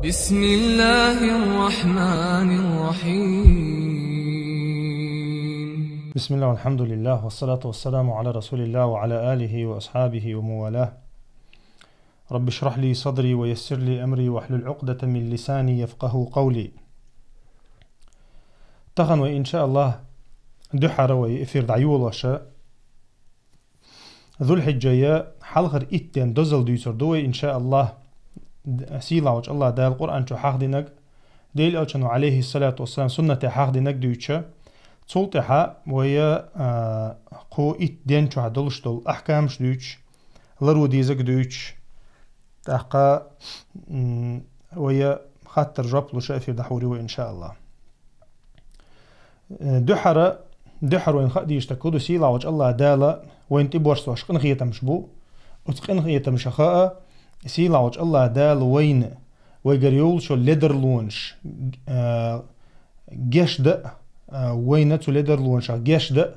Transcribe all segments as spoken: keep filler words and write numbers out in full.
بسم الله الرحمن الرحيم. بسم الله والحمد لله والصلاة والسلام على رسول الله وعلى آله وأصحابه ومن والاه. رب اشرح لي صدري ويسر لي أمري واحلل عقدة من لساني يفقهوا قولي. Тахан вай, иншааллахӀ, дуьххьара вай эфир дӀайолош, Зулхьиджа хьалхара итт ден дозал дуьйцур ду вай, иншааллахӀ. Д-, сийлахьчу АллахӀ Дала Къуръан чу хьахдинарг, Делан Элчано, Ӏалайхиссалату вассалам, суннате хьахдинарг дуьйцуш, цул тӀаьхьа вай, а, кху итт ден чохь долуш долу ахкамаш дуьйцуш, лару дезаг дуьйцуш, тӀаккха, м, вай хаттар-жоп луш эфир дӀахьур ю вай, иншааллахӀ. Э, дуьххьара, дуьххьара вайна хаа дезаш дерг хӀун ду, сийлахьчу АллахӀ Дала вайна тӀебоссош къинхетамаш бу. Оцу къинхетамашах а, сийлахьчу АллахӀ Дала вайна, вайгара йолуш йолу ледарлонаш, э, гечдан а, э, вайна цу ледарлонашах гечдан а,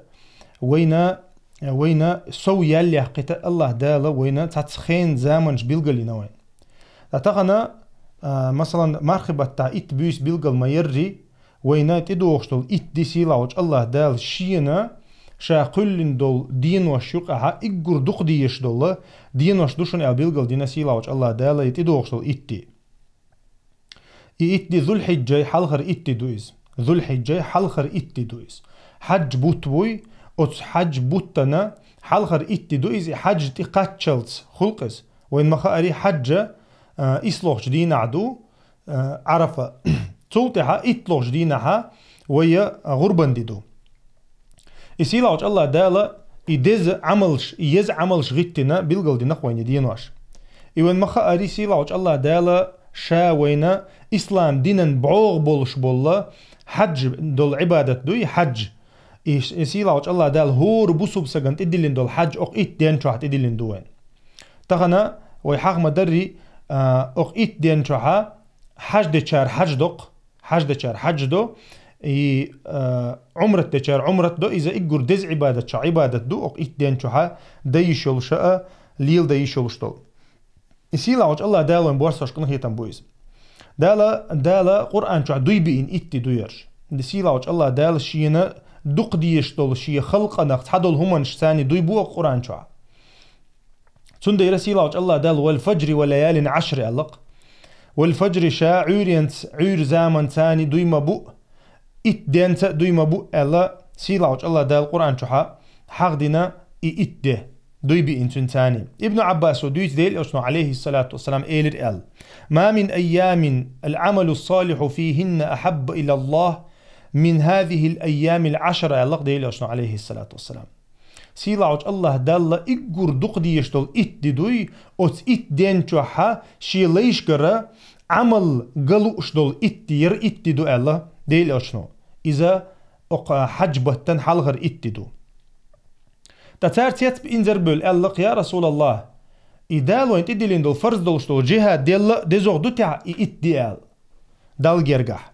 вайна, э, вайна сов ял яьккхийтар АллахӀ Дала вайна цхьацца хенан заманаш билгалйина вайна. Ткъа тахана, а, масалан, мархи баттахь итт буьйса билгал ма яррий, вайна тӀедогӀуш долу итт де сийлахьчу АллахӀ Дала шена, ша кхоьллина долу денош юкъахь уггар дукха дезаш долу денош ду шуна аьлла билгалдина сийлахьчу АллахӀ Дала и тӀедогӀуш долу итт де. И итт де Зулхьиджа хьалхара итт де ду иза. Зулхьиджа хьалхара итт де ду иза. Хьаджа бутт буй, оцу хьаджа буттана хьалхара итт де ду иза, и хьаджа тӀекхаччалц хуьлу-кх иза. Вайна ма-хаъара, хьаджа, а, исслохучу дийнахь ду, а, Ӏарафа. Цул тӀаьхьа итталгӀачу дийнахьа вай, а, гӀурбан де ду. И сийлахьчу АллахӀ Дала и деза Ӏамалш, и еза Ӏамалш гӀиттина билгалдина-кх вайна и денош. И вайна ма-хаъара, сийлахьчу АллахӀ Дала ша вайна ислам динан бӀогӀа болуш болу хьаджа долу Ӏибадат дуй, хьаджа. И, и сийлахьчу АллахӀ Дала хӀора бусалба стагана тӀедиллина долу хьаджа окху итт ден чохь тӀедиллина ду вайна. Тахана вай хьаха ма-даррий, а, окху итт ден чохьа хьаджа дечара хьаджа до-кх, хьаджа дечара хьаджа до, и, а, Ӏумрат дечара Ӏумрат до, иза уггар деза Ӏибадатех Ӏибадат ду, окху итт ден чохьа дан йиш йолуш а, леладан йиш йолуш долу. И сийлахьчу АллахӀ Дала вайна боссош къинхетам бу иза. Дала, Дала Къуръан чохь дуй биъна итт де ду ерш. Ди сийлахьчу АллахӀ Дала шена дукха дезаш долу шен халкъанах цхьадолу хӀуманаш царний дуй бу окху Къуръан чохь. Цундела сийлахьчу АллахӀ Дала: «Вал фаджри ва лаялин Ӏашр», аьлла-кх. «Вал фаджри», ша Ӏуьйренца, Ӏуьйра заманца царний дуй ма бу, итт денца а дуй ма бу аьлла, сийлахьчу АллахӀ Дала Къуръан чохьа хьахдина и итт де дуй биъна цуьнан царний. Ибн Ӏаббасо дуьйцу, Делан Элчано, Ӏалайхиссалату вассалам, элира аьлла: «Ма мин айямин ал-Ӏамалу ссалихьу фихинна ахьабба илаллахӀ мин хазихил айямил Ӏашр», аьлла-кх Делан Элчано, Ӏалайхиссалату вассалам. Сийлахьчу АллахӀ Далла уггар дукха дезаш долу итт де дуй, оцу итт ден чохьа шен лайшкара Ӏамал ган лууш долу итт де, яра итт де ду аьлла Делан Элчано. Иза окху хьаджа баттан хьалхара итт де ду. Ткъа цара цецбиъна зар бевлла аьлла-кх: «Я РасулаллахӀ, и Дала вайна тӀедиллина долу фарз долуш долу джихӀад делла а дезогӀа ду техьа и итт де?» аьлла, Далла гергахь.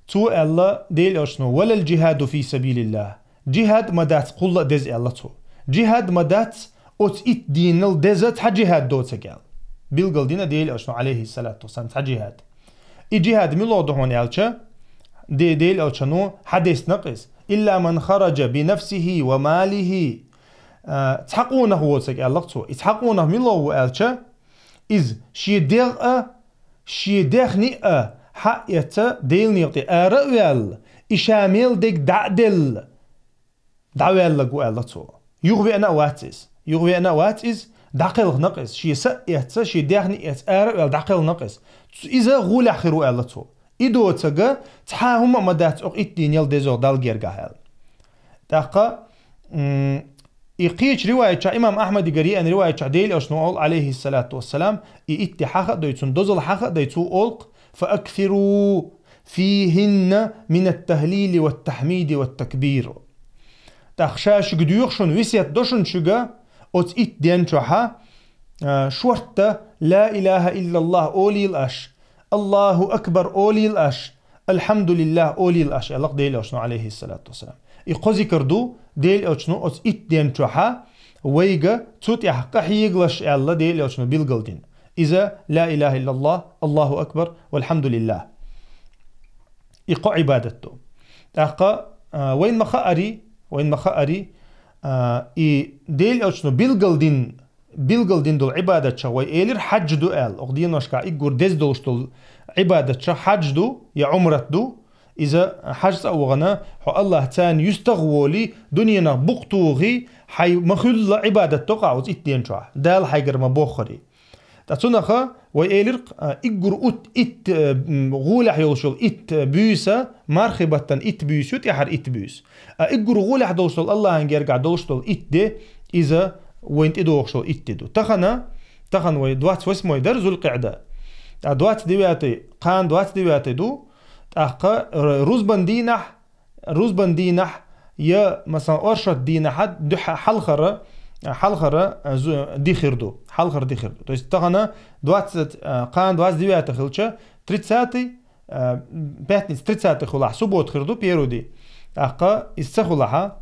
Цо аьлла Делан Элчано: «Валал джихӀаду фи сабилиллахӀ». ДжихӀад ма дац кхулла а деза, аьлла цо. ДжихӀад ма дац оцу итт дийнал деза цхьа джихӀад доцург аьлла. Билгалдина Делан Элчано, Ӏалайхиссалату вассалам, цхьа джихӀад. И джихӀад муьлха ду хьуна аьлча, Де-, Делан Элчано хьадессина-кх иза: «Илла ман хараджа би нафсихи ва малихи». А, цхьа къонах воцург, аьлла-кх цо. И цхьа къонах муьлха ву аьлча, иза шен дегӀ а, шен даьхни а хьа а эцна, Делан некъа тӀе ара а ваьлла, и ша мел дерг дӀа а делла, дӀаваьлларг ву, аьлла цо. Юхавеана а вац иза. Юхавеана а вац иза, дӀакхелхина-кх иза. Шен са а эцна, шен даьхни а эцна, ара а ваьлла, дӀакхелхина-кх иза. Ц-, иза гӀолехь хир ву, аьлла цо. И доцург цхьа хӀума а ма дац окху итт дийнал дезогӀа Далла гергахь, аьлла. ТӀаккха, м, и кхечу риваятчохь, имам Ахьмадигара еана риваятчохь Делан Элчано олу, Ӏалайхиссалату вассалам, и итт де хьаха а дой, цуьнан дозалла хьаха а дой, цо олу-кх: «Фа аксиру фихинна минат тахлили ват тахьмиди ват такбир». ТӀаккха ша шуьга доьху шуна, весет до шуна шуьга, оцу итт ден чохьа, а, шортта «Ла илахӀа иллаллахӀ» олийла аш, «АллахӀу акбар» олийла аш, «АлхьамдулиллахӀ» олийла аш, аьлла-кх Делан Элчано, Ӏалайхиссалату вассалам. И кхо зикар ду Делан Элчано оцу итт ден чохьа вайга цу тӀехь къахьегалаш аьлла Делан Элчано билгалдина. Иза لا إله إلا الله، الله أكبر، والحمد لله. И кхо Ӏибадат ду. ТӀаккха, а, вайн ма хаари, вайн ма хаари, а, и Делан Элчано билгал дин, билгал дин долу Ӏибадатча вай элира хьаджа ду аьлла. Оха деношка иггур деза долуш долу Ӏибадатча хьаджа ду, я Ӏумрат ду, иза хьаджа цӀа а вахана, хьо Аллахьца юьстах а волий, дуьненах букъ тухий, хьай ма хуьллу Ӏибадат до-кх оцу итт ден чохь, Дала хьайгара ма боххури. Ткъа цунаха вай элира-кх, а, иггур ут-, итт, а, м, гӀолехь йолуш йолу итт, а, буьйса, мархи баттана итт буьйса ю, тӀаьхьара итт буьйса. А иггур гӀолехь долуш долу Аллахьан гергахь долуш долу итт де, иза вайн тӀедогӀуш долу итт де ду. Тахана, тахана вай двадцать восьмой дара Зулькъиъда. А двадцать девятый, кхана двадцать девятый ду, тӀаккха р-, рузбан дийнахь, рузбан дийнахь я, масалан, оршот дийнахьа дуьхьа хьалхара, хьалхара, а, зу-, ди хир ду, хьалхара ди хир ду. То есть тахана двадцать, а, кхана двадцать девятый хилча, тридцатый, а, пятница тридцатый хилахь, суббота хир ду, первый ди. ТӀаккха иза ца хилахьа,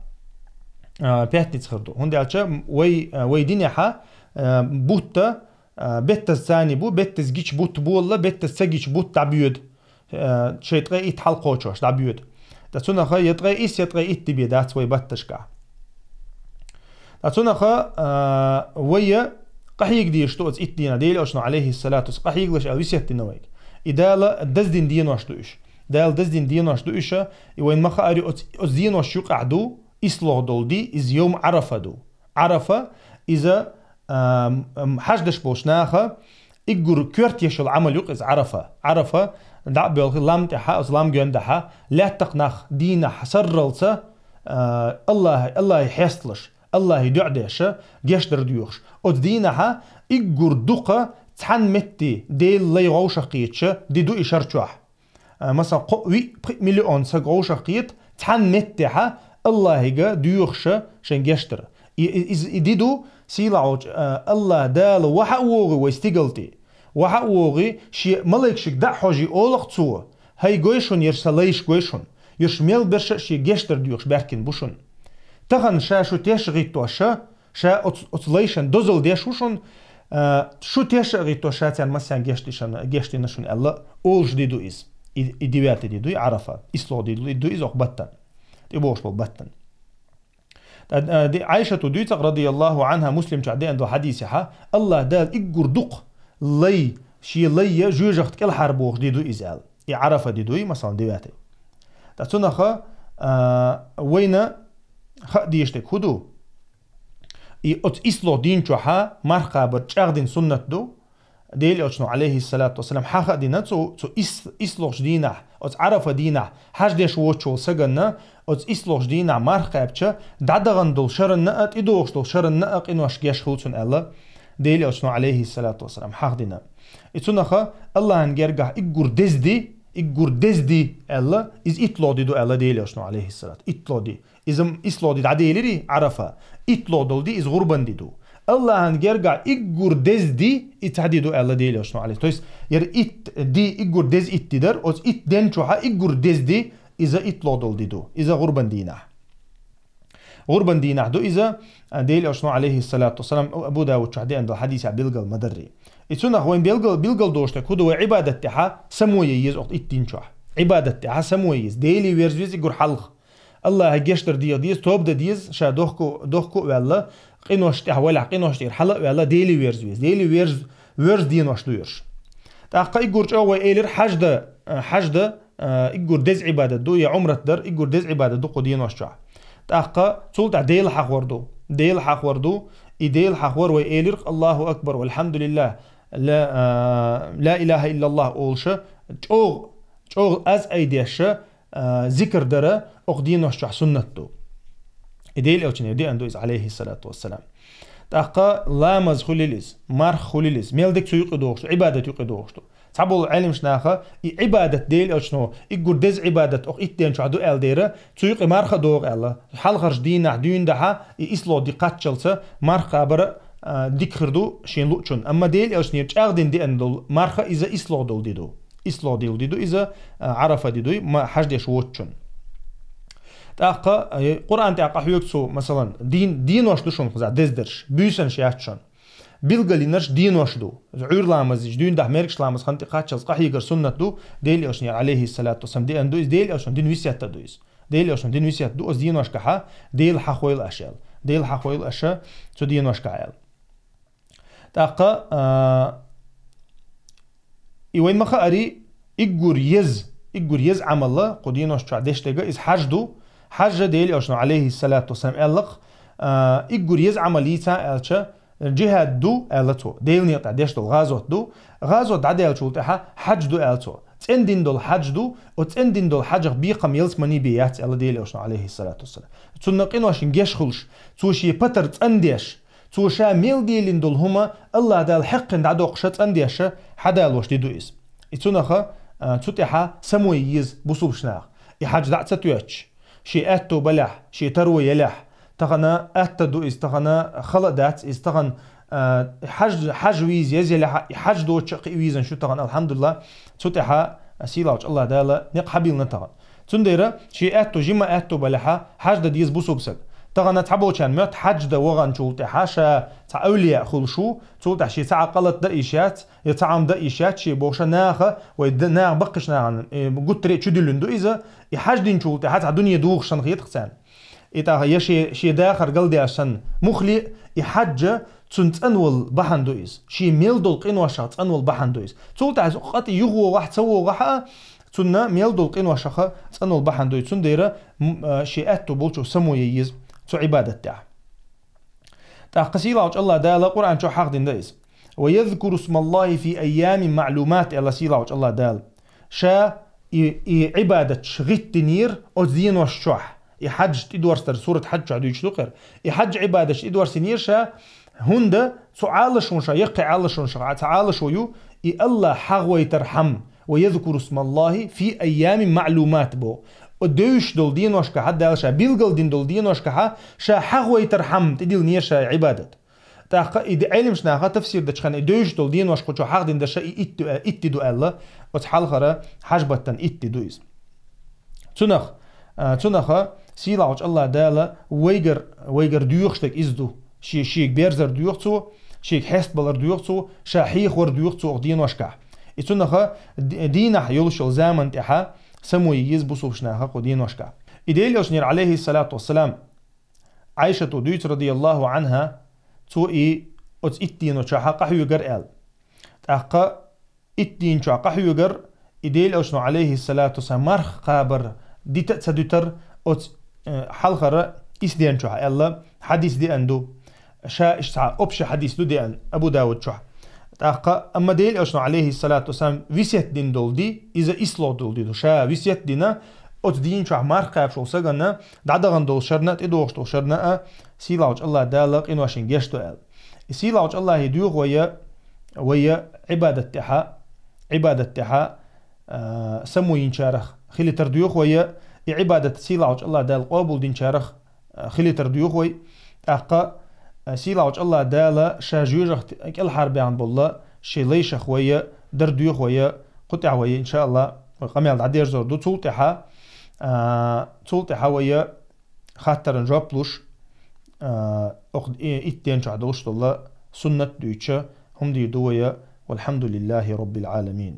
а, пятница хир ду. ХӀунда аьлча вай, а, вай динехьа, а, бутта, а, беттаза цани бу, беттаза гича бутт болла, беттаза ца гича бутт дӀабоьду. Э, шайн ткъе итт хьалкхочош дӀабоьду. Ткъа цунаха я ткъе исс, я ткъе итт ди бен дац вай батташкахь. Ткъа цунаха, э, вай я къахьега дезаш ду оцу итт дийнахь, Делан Элчано, алейхиссалату вассалам, къахьегалаш аьлла весет дина вайга. И Дала даздина денош ду уьш. Дала даздина денош ду уьш, и вайн ма хаари оцу, оцу денош юкъахь ду, ислогӀ долу ди, иза йовм Ӏарафа ду. Ӏарафа, иза, ам, ам, хьаьждаш болчу наха, иггур коьрта еш йолу Ӏамал ю-кх иза Ӏарафа. Ӏарафа, дӀа а боьлхий, лам тӀехьа, оцу лам гондахьа, лаьттах нах дийнахь сарралца, а, Аллахь-, Аллахье хьесталаш, Аллахье дуӀа деш, гечдар доьхуш. Оцу дийнахьа иггур дукха цхьана метте Делан лай вовшах кхеташ ди ду и шар чохь. А, масалан, кхо, виъ, пхи миллион саг вовшах кхета, цхьана меттехьа Аллахьига доьхуша шайн гечдар. И, и, и, и ди ду, сийлахь волчу, а, Аллахь Дала вахьа а вогӀий вай стигал тӀе. Вахьа а вогӀий, шен малайкашка дӀа а хьожий олу-кх цо: «ХӀай гой шуна, ерш сан лайш гой шуна. Ерш мел берш а шен гечдар доьхуш баьхкина бу шуна. Тахана ша шу теш а гӀиттоша, ша оцу, оцу лайшан дозалла деш ву шуна, а, шу теш а гӀиттоша, ша царна массарна гечдина шуна», — аьлла, олуш ди ду иза. И, и девятый ди ду, и Ӏарафа. ИслогӀ ди ду, ди ду иза оха баттан. ТӀебогӀуш болу баттан. Ткъа, а, ди-, Ӏайшата дуьйцу-кх, радияллаху Ӏанха, Муслим чохь деана долу хьадисехьа, Аллахь Дала иггур дукха лай, шен лай я жоьжахатин кӀелхьара бохуш ди ду иза аьлла. И Ӏарафа ди ду, и, масалан, девятый. Ткъа цунаха, а, вайна хаа дезаш дерг хӀун ду? И оцу ислогӀ дийна чохьа марха кхабар чӀагӀдина суннат ду. Делан Элчано, алейхиссалату вассалам, хьаха а дина, цу, цу ис-, ислогӀчу дийнахь, оцу Ӏарафа дийнахь, хьаьждеш воцуш волу саганна, оцу ислогӀчу дийнахь марха кхаьбча, дӀадахана долу шаранна а, тӀедогӀуш долу шаранна а къинош геш хуьлу цунна аьлла, Делан Элчано, алейхиссалату вассалам, хьаха дина. И цунаха Аллахьан гергахь иггур деза ди, иггур деза ди аьлла, иза итлогӀ ди ду аьлла Делан Элчано, алейхиссалату. ИтлогӀ ди. Иза ислогӀ ди дӀаделири Ӏарафа. ИтлогӀ долу ди иза гӀурбан ди ду. Аллахьан гергахь иггур деза ди и цхьа ди ду аьлла Делан Элчано, алейхи. То есть, яра итт ди, иггур деза итт ди дара, оцу итт ден чохьа иггур деза ди, иза итлогӀ долу ди ду. Иза гӀурбан дийнахь. ГӀурбан дийнахь ду иза, а, Делан Элчано, алейхиссалату вассалам, Абу Давуд чохь деана долу хьадисехь билгал ма дарри. И цунах вайн билгал, билгал долуш дерг хӀун ду, вай Ӏибадат тӀехьа само ян еза оцу итт дин чохь. Ӏибадат тӀехьа само ян еза. Деле верза веза иггур хьалха. Аллахье гечдар деха деза, тоба дан деза, ша дохко, дохко а ваьлла, къинош тӀехь валахь, къинош тӀера хьала а ваьлла, Деле верза веза. Деле верза, верза денош ду ерш. ТӀаккха иггур чӀогӀа вай элира хьаьжда, а, хьаьжда, а, иггур деза Ӏибадат ду, я Ӏумрат дар, иггур деза Ӏибадат ду кху денош чохь. ТӀаккха цул тӀаьхьа Дела хьахор ду. Дела хьахор ду, и Дела хьахор вай элира-кх: «Аллаху акбар, валхьамдулиллах, ла, а, ла илаха иллаллах», — олуша, чӀогӀа, чӀогӀа аз айдеша, а, зикр дара, окху денош чохь суннат ду. И Делан Элчане деана ду иза, алейхиссалату вассалам. ТӀаккха ламаз хуьлийла иза, марха хуьлийла иза, мел дерг цу юкъе догӀуш ду, Ӏибадат юкъе догӀуш ду. Цхьаболу Ӏеламнаха и Ӏибадат Делан Элчано, иггур деза Ӏибадат окху итт ден чохь ду аьлла дера, цу юкъе марха а догӀу аьлла, хьалхарчу дийнахь дуьйна дахьа, и ислогӀ ди кхаччалца марха кхабар а, дика хир ду шен луучун. Амма Делан Элчанера чӀагӀдина деана долу марха иза ислогӀ долу ди ду. ИслогӀ долу ди ду иза, а, Ӏарафа ди дуй, ма хьаьждеш воцучун. ТӀаккха, а, Къуръан тӀехь къахьоьгу цо, масалан, дин, денош ду шуна кхузахь дездарш, буьйсанаш яц шуна. билгалйинарш денош ду. Ӏуйра ламазаш, дуьйна дахьа мергаш ламаз хан тӀе кхаччалц къахьегар суннат ду, Дела Элчанера, алейхиссалату вассалам, деана ду иза, Дела Элчан дин весетта ду иза. Дела Элчан дин весетта ду, оцу деношкахьа Дела хьахойла аша аьлла. Дела хьахойла аша цу деношкахьа аьлла. ТӀаккха, а, и вайн ма хаари, иггур еза, иггур еза Ӏамал кху денош чохь деш дерг иза хьаж ду. Хьаж Дела Элчано, алейхиссалату вассалам, аьллакх, а, иггур еза Ӏамал йийца аьлча, джихад ду, аьлла цо. Делан некъа тӀехь деш долу гӀазот ду. ГӀазот дӀадаьллачул тӀаьхьа хьаж ду, аьлла цо. ЦӀена дина долу хьаж ду, оцу цӀена дина долу хьажах бекхам ялсамани бен яц, аьлла Дела Элчано, алейхиссалату вассалам. Цунна къиношна геш хуьлуш, цо шен патар цӀандеш, цо ша мел делина долу хӀума Аллах Дала хьекхина дӀадоккхуша цӀандеша, хьадалош де ду иза. И цунаха, а, цу тӀаьхьа само ян еза бусулбачу наха. И хьаж дӀа а ца тоьттуш, шен аьтто балехь, шен таро елехь, тахана атта ду иза, тахана хала а дац иза, тахана, а, хьаж, хьаж вийза еза елехьа, и хьаж доцуша кхин а вийзанаш ю тахана, алхьамдулиллах, цу тӀаьхьа сийлахьчу Аллах Дала некъ хьабиллина тахана. Цундела шен аьтто, жима аьтто балехьа, хьаж дан деза бусулба саг. Тахана цхьаболчарна моьтту хьаж дан ваханчул тӀаьхьа ша цхьа авлия хуьлуш ву, цул тӀаьхьа шен цхьа а гӀалат дан йиш яц, я цхьа Ӏам дан йиш яц, шен бохуша наха, вай д-, наха баккхийчу нахана, э, гуттаре а чудиллина ду иза, и хьаж динчул тӀаьхьа цхьа дуьне духуш санна хетах царна. И тӀаккха я шен, шен дахар галдаьлла санна, муххале а, и хьаж цунна цӀанвала бахьана ду иза. Шен мел долу къиношах цӀанвала бахьана ду иза. Цул тӀаьхьа къа тӀе юхавогӀахь а, ца вогӀахь а, цунна мел долу къиношаха цӀанвала бахьана ду иза. Цундела, м, а, шен аьтто болчо само ян еза цу Ӏибадат тӀехь. ТӀаккха сийлахьчу Аллах Дала Къуръан чохь хьахдина дан иза. «Ва язкуру смаллахи фи айямин маълумат», аьлла сийлахьчу Аллах Дала. Ша и, и Ӏибадаташ гӀиттинера оцу денош чохь. И хьаджаш тӀедорстар сурат Хьадж чохь дуьйцуш ду кхера. И хьаджа Ӏибадаташ тӀедорсинера ша, хӀунда цу Ӏалашонша, яккхий Ӏалашонша, цхьа Ӏалашо ю, и Аллах хьахавайтархьама, «ва язкуру смаллахи фи айямин маълумат» боху. О девзаш долу деношкахьа Дала ша билгалдина долу деношкахьа ша хьахавайтархьама тӀедиллинера ша и Ӏибадат. ТӀаккха и де-, Ӏелимаш наха тафсир дечу хенахь и девзаш долу денош кху чу хьахдина даша и итт ду, итт ду аьлла, оцу хьалхара хьажбаттан итт ду иза. Цунах, а, цунаха сийлахьчу Аллах Дала вайгар, вайгар доьхуш дерг иза ду. Ши-, шига берзар доьху цо, шига хьестабалар доьху цо, ша хьехавар доьху цо оха деношкахь. И цунаха ди-, дийнахь йолуш йолу заман тӀехьа само ян еза бусулбачу наха кху деношкахь. И Дела Элчанера, алейхиссалату вассалам, Ӏайшато дуьйцу, радияллаху анхьа, цо и оцу итт дийночохьа къахьоьгар аьлла. ТӀаккха итт дийнчохь къахьоьгар, и Дела Элчано, алейхиссалату вассалам, марха кхабар дита а ца дуьтар оцу, э, хьалхара исс дийнчохь аьлла, хьадис деана ду. Ша иштта цхьа общий хьадис ду деана Абу Давуд чохь. ТӀаккха, амма Дела Элчано, алейхиссалату вассалам, весет дина долу ди, иза исло долу ди ду. Ша весет дина, оцу дийнчохь марха кхаьбаш волу сагана, дӀадахана долу шарна а, тӀедогӀуш долу шарна а, сийлахьчу Аллах Дала къиношна геш ду аьлла. И сийлахьчу Аллахе доьху вайя, вайя Ӏибадат тӀехьа, Ӏибадат тӀехьа, а, само йинчарах хилийтар доьху вайя, и Ӏибадат сийлахьчу Аллах Дала къобалдинчарах, а, хилийтар доьху вай. ТӀаккха, а, сийлахьчу Аллах Дала ша жоьжахати кӀелхьарбаьхна болла шен лайшах вайя дар доьху вайя, кху тӀехь вайя, иншааллах, вай къамел дӀадерзор ду. Цул тӀехьа, а, цул тӀехьа вайя хаттаран жоп луш, а, окх-, и-, итт дийнчохь долуш долла суннат дуьйча, хӀума дийр ду вайя, валхьамдулиллахи роббил Ӏаламин.